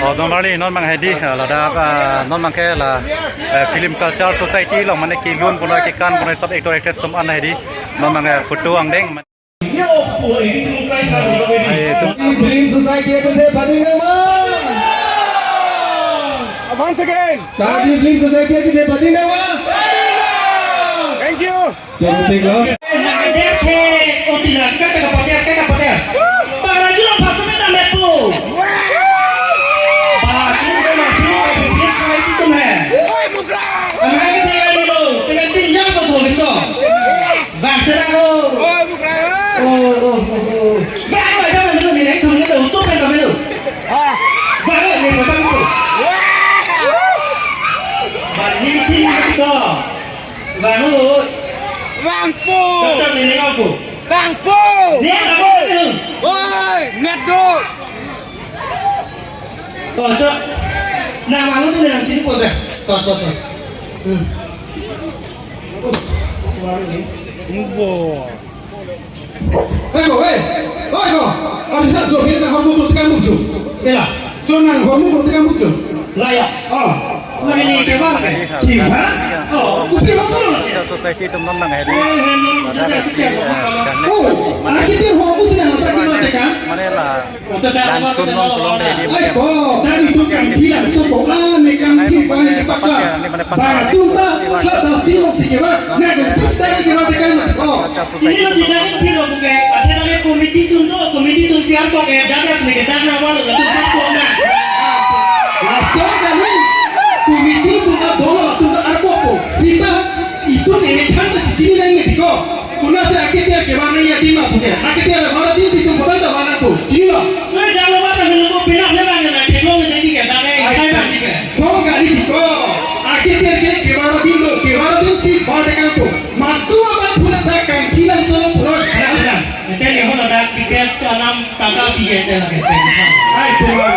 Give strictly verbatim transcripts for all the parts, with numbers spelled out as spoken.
Oh, don marli, non abang hedi, eh, ladak, eh, non abang ke la, eh, Film Culture Society along mane kelun pon ra kekan pon ra sab actor actress atum an hedi, non abang, eh, photo angdeng. Film Society atum aphan nangma. Once again. Karbi Film Society atum aphan nangma. Thank you. Choro tinglo. Nang kader ke, oh, tidak, kata kapader, kata kapader. Para juro patu meta mepu. Patu meta mepu, patu meta mepu. Amai kita yang dulu, seventeen years old gitu. Vasera ho. Oh, oh, oh, oh. Bang, macam mana ni, ni, tu ni, tu, tu kan kami tu. Bang, ni pasang tu. Bang, ni, ni, ni, tu. Vangpo. Vangpo. Cocok ni, ni, vangpo. Vangpo. Ni, vangpo. Oi, nado. Cocok. Nah, vangpo tu ni, nang sini po deh. Tuh, tuh, tuh. Hmm. Vangpo. Eh, ko, eh. Oi, ko. Artist jo, bina hormu ko tika mucho. Kela. Chonang hormu ko tika mucho. Laya. Oh. Lagi ni kebang ke? Kiva? Oh, kopi hormu lo. Society atum non abang hedi. Pada si, eh, dan Oh, akhirnya hormu sih yang tak gimana kan? Mane la langsung non kolom hedi. Ai ko, dari itu kan bilang sopo ane kan kiva ni pakla. Ba tunta, hata silo si kiva. Nah, ko pista ni kiva tekan. Oh. Ini lo tidak kiri lo buke, ada lagi komiti atum do, komiti atum siar ko ke jaga sini ke dana walu lalu batu na. Langsung kali komiti atum na dolo atum na arko po. Sita itu ni methan ta cicini lang ni tiko. Kuna se akhirnya ke mana ya di ma buke. Akhirnya mana di situ bukan ta mana po. Cini lo. Noi dalo mana menunggu pindah le mana na ke lo jadi ke dale kai bang di ke. Song kali tiko. Akhirnya ke ke mana di lo, ke mana di si bade kan po. Matu amat puna ta kangchilang solo pulot. Ada, ada. Ente ni hono dak tiket anam tangka piye te lagi. Ai, cuma.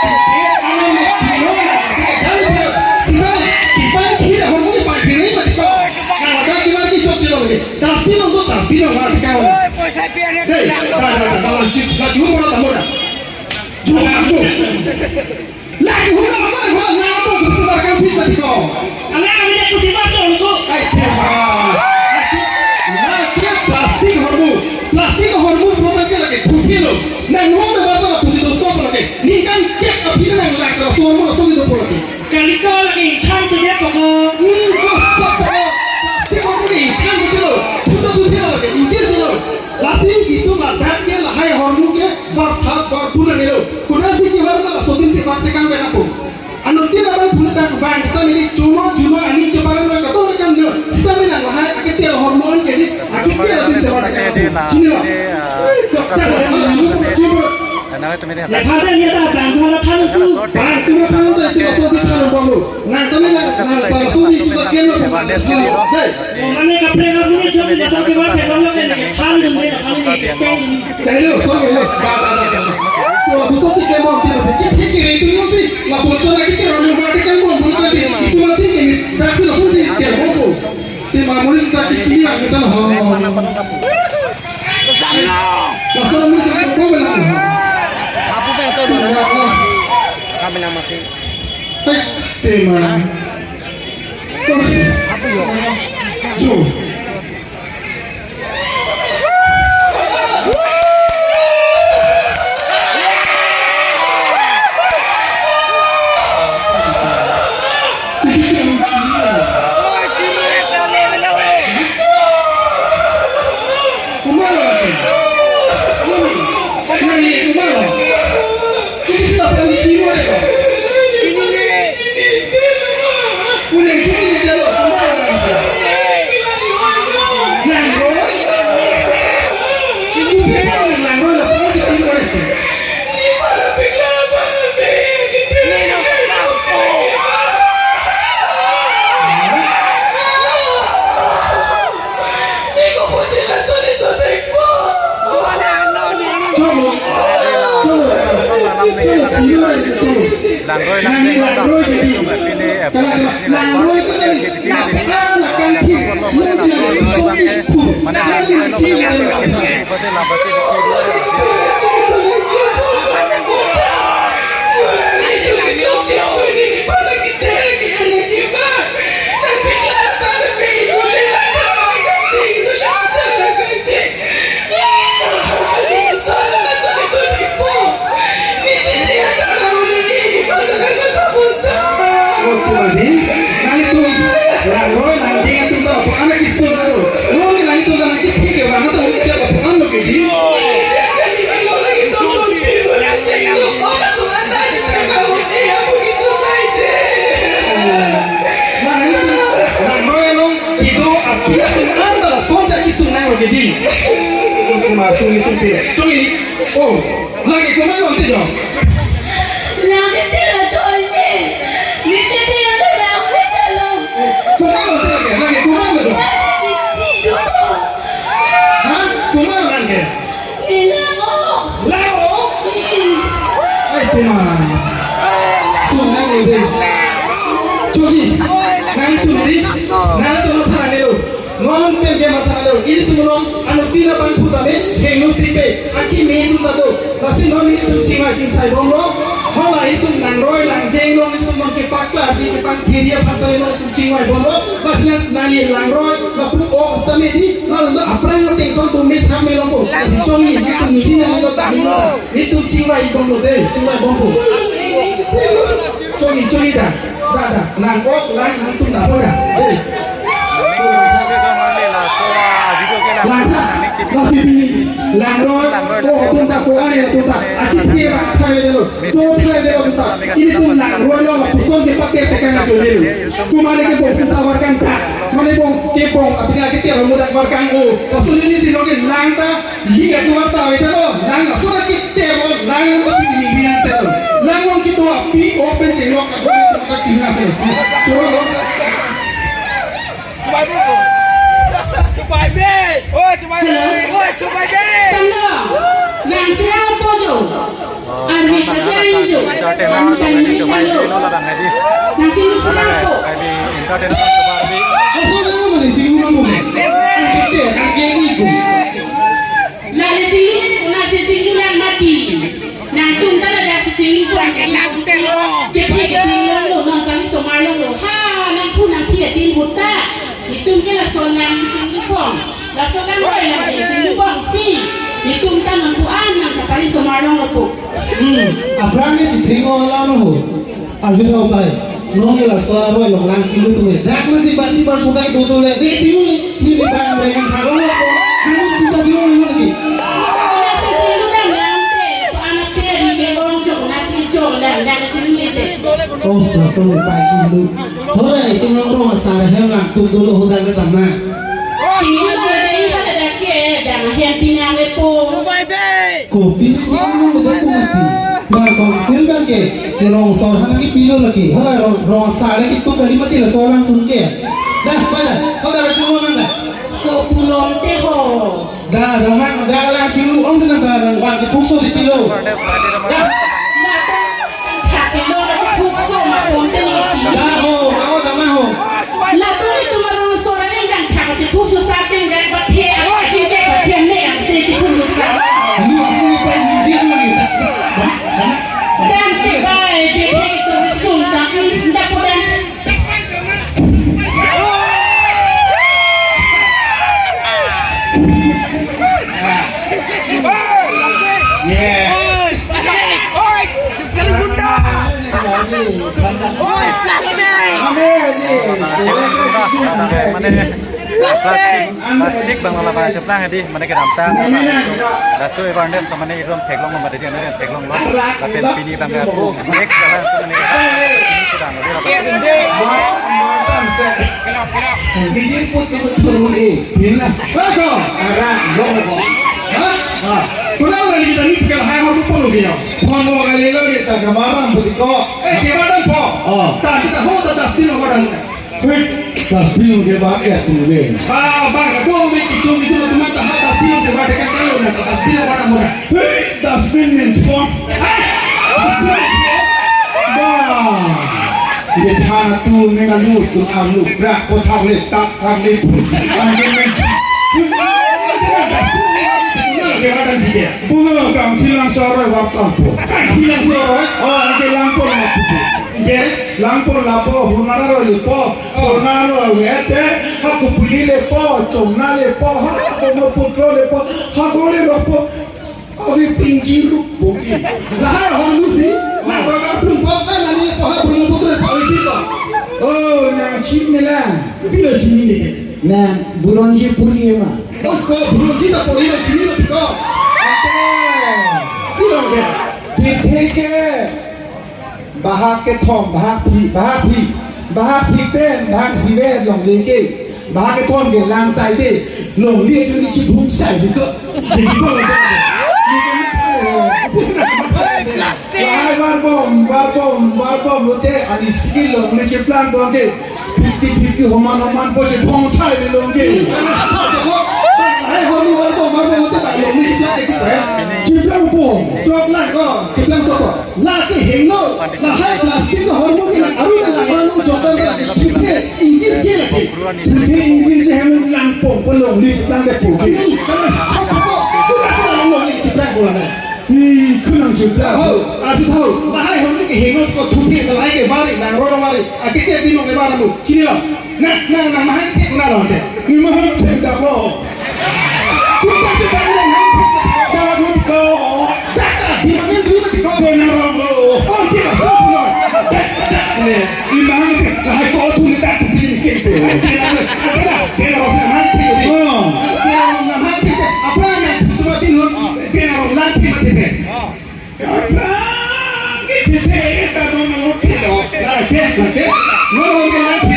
Tiket anam ni pino na. Jali pino. Sisa kipan kiri hormu kipan kiri mati ko. Nah, ada kipan ki chok chilo lagi. Das pino tu, das pino mati kau. Oi, poisa pian ni. Hei, dah, dah, dah, dah, lanjut, lanjut, murah, murah. Cuma aku. Lagi huna mana huna na to kusi barkam pit mati ko. Ala kami dia kusi barkam ko. Ai tema. Lagi plastik hormu. Plastik hormu protak ke lagi putih lo. Nang mau na mata kusi to to lagi. Ni kan kep api nang lagi rasu hormu rasu si to lagi. Kali ko lagi tham tu dia pokok. Hmm, josok pokok. Plastik hormu ni tham tu lo. Tuta tu dia lagi. Injil tu lo. Lasi itu ladak ke lahai hormu ke. Bartha barpuna nilo. Kuna si kivar ma sotin si bak tekang pen apo. Anuttin abang puna dak bang sa mili chuma chuma ani cheparan ma kato tekang nilo. Sita mina lahai aketir hormon ke di aketir abin se bak tekang apo. Chini lo. Kok sa chuma chuma. Nepal ni ada bang mana thalu su. Bang cuma thalu tu itu so si thalu bolu. Nang tami nang nang para suri kita keno ke mana suri. Dei. Mane kapre kapre ni jodi dasar ke bate bang lo ke ke thalu ni thalu ni. Dei lo, sorry lo. Ba ba ba. Ko la buso si kemo ti lo ke ke ke itu lo si. La buso lagi ke lo mati kan mo mo tadi. Itu mati ke ni. Daksi lo si ke mo mo. Ti mamuli ta kichini ang kita ho. Dasar mo ko ko bela. Apo pen to mana? Kami nama si. Tema. Apo yo? Jo. Kumalo. Kumalo. Kumalo. Kumisi la pang chimo de. Chini ne. Kule chini ne jalo. Langroi. Chini ne langroi la pang chimo de. Lang ke tira choi ne. Ni che tira lo bang ni talo. Kumalo tira ke, lagi kumalo. Ni tiro. Ha? Kumalo lang ke? Ni lang o. Lang o? Hmm. Ai, kumalo. Sunang ni dei. Chogi. Nangtum dei. Nangtum lo thara nelo. Non pen ke matha lo, ilitum non, ano tina bang phu tame, hengno tripe, akimi atum ta do. Lasi non ilitum chingvai chingsai bomlo, hala itum langroi langjeng non ilitum non kepaklarji kepangthiri aphan sale non itum chingvai bomlo, lasi nangli langroi, lapu-ok sitame dei, non non aphrang ateng son tum mit ham me longpo, lasi chogi, ilitum nidi nangli lo tame lo, ilitum chingvai bomlo dei, chingvai bompo. Chogi, chogi da, da, da, nang-ok, lang, nangtum da, da, dei. Langtha, lasi pini, langroi, ko atum ta, ko ari atum ta, achi thie ba, thai delo, to thai delo ta, ilitum langroi lo, lapuson ke pakai tekan ajo delo. Kumane ke bong sisa warkang ta, mane bong ke bong, apina ke tiang mudak warkang o, laso jini si lo ke lang ta, yi ka tuar ta, weta lo, lang laso na ke te lo, lang ta pini pini se lo, lang long ke tuar pi, open chenglok, ako ta china se lo, si, choro lo. Chubai be. Chubai be. Oh, chubai be. Hello. Oh, chubai be. Samlo. Nang sila pojo. Army ka jain jo. Army ka jain jo. Nang sila sila po. Army entertainment chubai be. Aso na mo ni sila mo. Ang kete, ang kete ko. Lale chinglu, nasi chinglu lang mati. Nangtum ta ladak si chinglu puan ke lang telo. Kephi kephi longlo, nong kali somar longlo. Ha, nangthu nangphi atin buta. Itum ke laso lang si chinglu pon. Laso lang roi lang je chinglu pon si. Itum ta nangthu an nang ta kali somar longlo po. Hmm, aphrang ke chithring o lang ho. Arbi thau pai. Nong ke laso aroi long lang chinglu tum le. Dak masi bati bar sutai tu tu le. Dei chinglu le. Ni ni bang bre nang tharong lo ko. Nang tu ta chinglu le lagi. Nasi chinglu dam dam te. Ko anak pe ni ke ong chok nasi chok dam dam chinglu le te. Oh, laso le pai chinglu. Hore, itum nong rong asar hem lang tu tu lo hodang ke tam na. Chinglu le dei ha le dak ke dam hem pinang le po. Kopi si chinglu le dak mati. Ba council bang ke, ke rong asor han kepilo lagi. Hala rong, rong asar lagi tu kali mati laso lang sun ke. Dah, pada, pada lagi mo nang dah. Ko pulom te ho. Dah, dah man, dah lang chinglu ong sana dah, dah, bang ke pukso di pilo. Dah. Thak ke lo ka pukso ma pon te ni chinglu. Dah ho, dah ho, dah man ho. Latum itum arong asor areng dang thak chiphu susa keng dang bathe, aro aching ke bathe me ang se chiphu susa. Lu asli pa jinjir lagi, tak, tak, tak, tak. Dam te bai, bebek tu sung tak, nda po dam. Yeah. Oi, plastik! Oi, kali gunda! Oi, plastik! Mane, plastik, plastik bang lala bang seplang hadi, mane kedam ta, laso awareness to mane irum theklong lo, mane dia theklong lo, lapen pini bang aku, next jalan tu mane, pini sedang, dia lapen. Bijir put ke betul ni. Pina. Bako. Ara, lo ko. Ha? Ha. Kuna lagi kita ni pekal hai mau pun lagi ya. Phone mo kali lo ni ta kamaram putiko. Eh, kita dan po. Oh. Ta kita ho ta dustbin lo dan. Hei, dustbin ke ba eh pun le. Ba, ba, ka dong ni kichung kichung tu mata ha dustbin se ba dekat kalau na dustbin lo dan mo. Hei, dustbin min phone. Hei, dustbin min phone. Ba. Ye thana tu mengalu tu alu bra ko thang le tak thang le pun. Angin men. Bunga kang thilang soroi wap kampo. Kang thilang soroi. Oh, angke langpon lapu. Angke langpon lapo hunara roi lepo. Hunara roi ete. Haku puli lepo, chomna lepo, haku mo putro lepo, haku le ropo. Avi pinjiruk bogi. Lahai hong lusi, na baga plum pok kan ani poha plum putre pa ipi ko. Oh, nang chip nila. Pila chini ni. Nang buronji puri ema. Oh, ko buronji ta puri na chini na piko. Ante. Pila ke. Pithe ke. Bahak kethom, bahak phli, bahak phli, bahak phli pen, bahak sivet longle ke, bahak kethom ke lang sai te, longle ke ni chibuk sai te ko. Jadi ko. Lahai varbom, varbom, varbom lote ani skill longle cheplang bom ke. Phiti phiti homan homan po chephong thai le long ke. Lahai hormu varbom, varbom lote ba longle cheplang ke cheplang. Cheplang po. Chok lang ko, cheplang so ko. La kehingno, lahai plastic ahormu ke nang aru nang aru chok dan ke thuthe ingjir che lagi. Thuthe ingjir che hem langpong po longle cheplang ke po ke. Kana so ko, tu kasi lang longle cheplang po na. Hi, khunang cheplang. Ho, aju tho. Lahai hormu kehingno ko thuthe, lahai ke bari, langro bari. Akete binong ke bari mu. Chinilo. Na, na, na, mahang thek na lo te. Ni mahang thek dak lo. Kunta si bang lo mahang thek. Dak lo ko. Dak, dak, di mana dulu di ko. Dena rom lo. Oh, di mana so lo. Dak, dak, ne. Ni mahang thek. Lahai ko tu ni dak tu pili ke pe. Dena rom. Ada dah. Dena rom mahang thek. Oh. Dena rom mahang thek. Apa na tu ma tin hon. Dena rom lang thek mati thek. Aphrang kethe ta non lo thilo. La ke, la ke. Non lo ke la ke.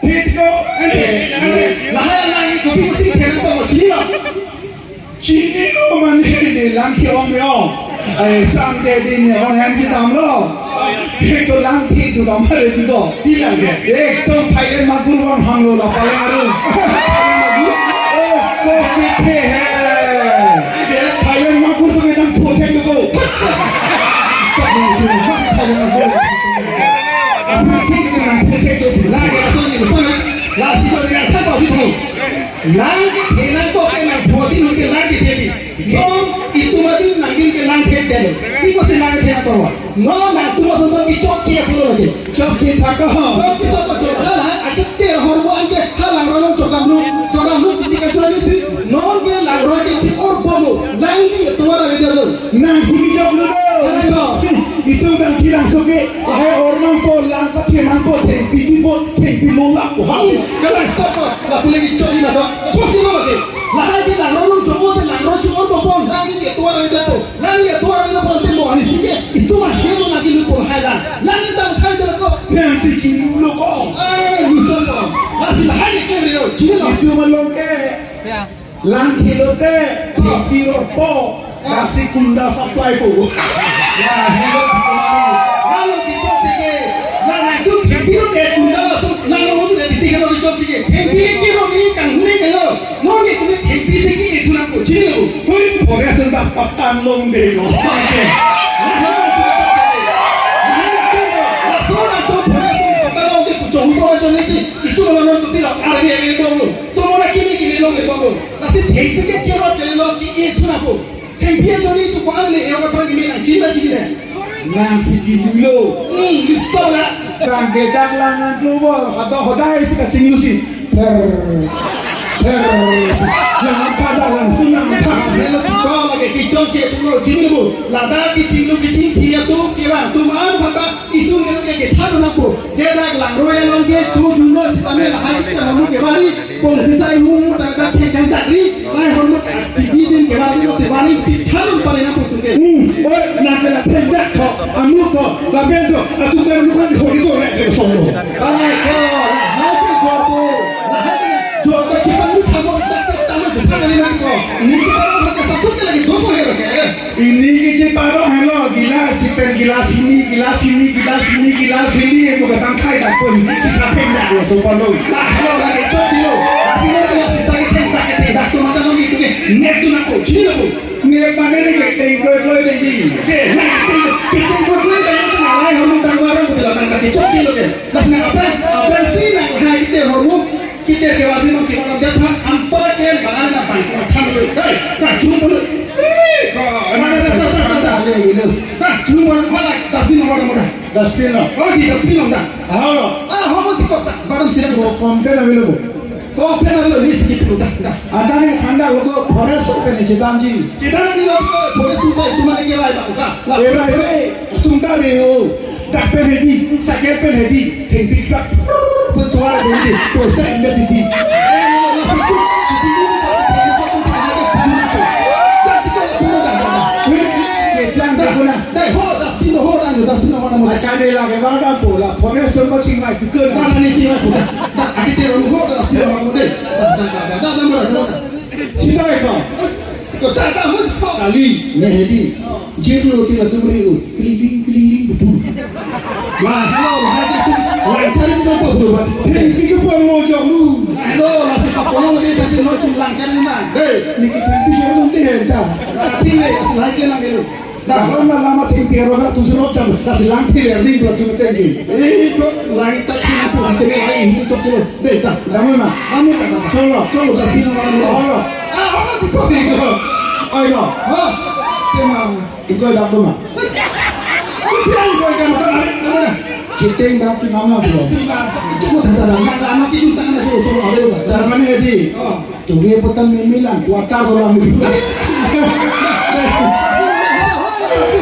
Thit ko. Ante, ante. Lahai lang ko pi musi thena to chinilo. Chinilo mane ne lang ke ong yo. Ai sam de din ne ong hem ki dam lo. Ke to lang thit du dam mare du do. Di lang ke. Ek to Thailand magur vang hang lo la paling aru. Oh, ko kethe hai. Thailand magur to kedam phote to ko. Aphrang thit ke nang phote to. La ke so ni so na. La si to ni ta ko di to. Lang kethe nang ko ke nang phote no ke lang kethe di. Jong itum adim nangdim ke lang thek delo. Ti ko si lang thek ko. No nangtum ason ason kechokche aphi lo lagi. Chokche thak ho. Chokche sa ko chok. Hala, ake te hormu anke ha langro along chokdam lo. Chokdam lo, ti kachora ni si. Non ke langro ke che-or bomlo. Lang di tuara le delo. Nang si kejok lo do. Hala to. Itum kan kilang soke. Lahai or nangpo, lang pathe nangpo, thengpi pipo, thengpi molak po. Ha. Kalang stop ko. La pule kechok ni ma do. Chokche lo lagi. Lahai ke langro along chok-o te langro che-or bompo. Lang di tuara le delo. Nang ya tuar ni pon temo ani sike, itum ahem nang kilu pon hai lang. Nang ni tang khai dela ko. Nang si kilu lo ko. Eh, luson ko. Nang si lahai ni kiri lo, chini lo. Itum along ke. Lang kilu te, tapi ropo. Kasi kunda supply po. Ya, hilo. Lalu dichok chike. Nang nang tu thempi lo de kunda langsung. Nang lo tu de titik lo dichok chike. Thempi kiro ni kang ne kelo. Non ke tumi thempi si ke-e thu nangpo, chini lo. Hui, forest dak patang long de lo. Itum lo non tu pilo, army ame bom lo. Tumora kimi kimi long de bom lo. Lasi thempi ke kiro ke lo ke-e thu nangpo. Thempi ajo ni tu ko ale e ka pra kimi nang chinta chini de. Nang si kilu lo. Hmm, di sola. Tang ke dak lang nang keluar, ada hodai si kaching lu si. Pher. Pher. Lang angka dak langsung lang angka. Helo ko lagi kichokche tu lo chini lo. Lada kiching lu kiching thia tu kiwa tu man phata itum ni ke ke thanu nangpo. Je dak langro along ke tu jumlo sitame lahai ke hamu ke bari. Pong sisai hum tak tak ke jang tak ri. Mai hormat, T V din ke bari lo si bari si tharum pare na putu ke. Hmm, oi, na ke la thendak tho, amuk tho, lapen tho, atukar lukar si hori tho, rek rek song lo. Alai ko, lahai ke jor po, lahai ke jor ta chipang lu thamo, tak tak tamo bukan kali na ko. Ini chipang lu pasti satu ke lagi dua po hero ke. Ini ke chipang lu helo, gilas, si pen gilas ini, gilas ini, gilas ini, gilas ini, yang bukan tangkai tak pun, si sapen dak lo, sopan lo. Lah, lo lagi chok chilo, lasi lo, lasi sakit, tak, tak, tak, tu mata lo gitu ke, nek tu nangpo, chilo. Nek mane ne ke teng kloi kloi de ji. Ke, na ke teng, ke teng kloi kloi de, na lai hormu tang warung ke la tang ke chok chilo ke. Lasi na apra, apra si na hai ke hormu, ke te ke wadi no chilo na jatha, ampa ke bang na bang ko tham lo. Dai, ta chu mo. Ko, na na na na na. Le le. Ta chu mo, phala, dustbin mo mo. Dustbin lo. Oh, di dustbin lo da. Halo. Ah, ho mo ti ko ta, baram sira ko. Ko pom ke na milo. Ko pe na milo, ni skip lo da, da. Adani thanda lo ko forest pe ni chetan ji. Chetan ni lo ko forest tu ta, tu mane ke rai ba da. La. E rai re, tum ta re o. Dak pen hedi, cycle pen hedi, thengpi krak, pun tuar hedi, poisa inda titi. Eh, lo, lo, lo, lo. Dai, ho, dustbin ho, dang, dustbin ho, dang, dang. Acha ne lage bang dang po la, phone store ko chingvai tu ke. Dang, dang, ni chingvai tu, dang, dang, ake te ro ho, dustbin ho, dang, dang, dang, dang, dang, dang, dang. Chita ko. Kota ta hut po. Kali, ne hedi. Jirlo ti latum re-o. Kling, kling, kling, betul. Lah, lo, lah, itu. Lancar itu apa, betul, Pak? Hei, pikir puan lo, jok lu. Lah, lo, lah, si Pak Polong, dia kasih lo, itu lancar ini, Bang. Hei. Niki thengpi jok lu, dia hendak. Nah, tinggi, kasih lagi, Bang, gitu. Dah, lo, lah, lama thengpi, lo, lah, tuh, si lo, jam. Lah, si lang, thengpi, lo, tuh, thengpi. Eh, kok, lang, tak, thengpi, tuh, si, thengpi, lain, itu, cok, sih, lo. Deh, dah. Kamu, nah. Kamu, kan, nah. Colo, colo, kasih, lo, lo. Colo. Ah, apa tuh, kok, gitu? Ayo. Hah? Tema. Ingkoi dak doma. Ingkoi dak doma. Citeng dak tu nama tu. Cuma tata dak lama kita tak nak suruh suruh ada juga. Cara mana ya di? Oh. Tuge petang mimilan kuatar orang di.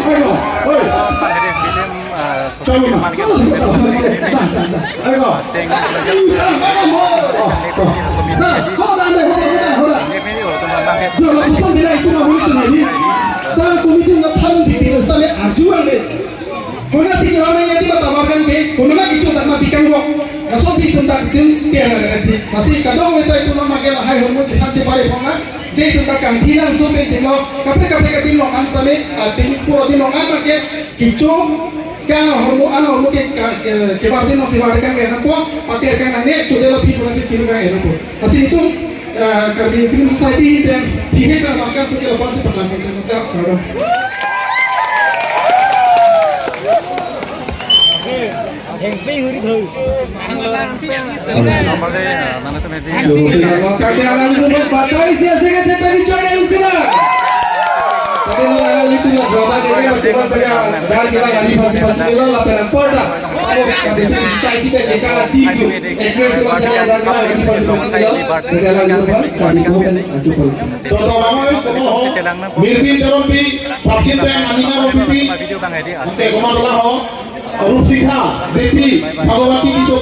Ayo, oi. Chalo na. Ayo. Nah, hold on, hold on, hold on, hold on. Jolo pusat bila itu nggak boleh terjadi. Tang komite nggak tahu di diri sampai ajuan deh. Kona si orang yang tiba tawarkan ke, kona lagi cuta mati kan gua. Asal si tuntak tim tiada nanti. Masih kadang kita itu nama ke lahai hormon cepat cepat pona. Jadi tuntak kan tidak sumpah cenglo. Kaprek kaprek tim lo kan sampai tim pura tim lo kan pakai. Kecho kang ahormu, an ahormu ke, ke, ke, kebar din si war kang ke nangpo, patir kang nangne, chode lo phi pura phi chiri kang ke nangpo. Lasi itum, eh, Karbi Film Society hi pen, tihe kang langkang suke lapan si patang kang kang kang. Hengpe huri thoi. Karbi Anglong atum batai isi ase ke tepen chode usila. Tapi malah itu lah drama ke kan cuma saja dar kita kali pasi pasi lo lah penang porda. Tapi kita kita di tu. Actress itu masih ada dar kita kali pasi pasi lo. Kita lagi lupa kami komen aja pun. Toto mama komo ho. Mirbi Terompi, Pakchin Peng, Anima Ropipi. Oke, komo lah ho. Rupsikha, Depi, Bhagawati Tisso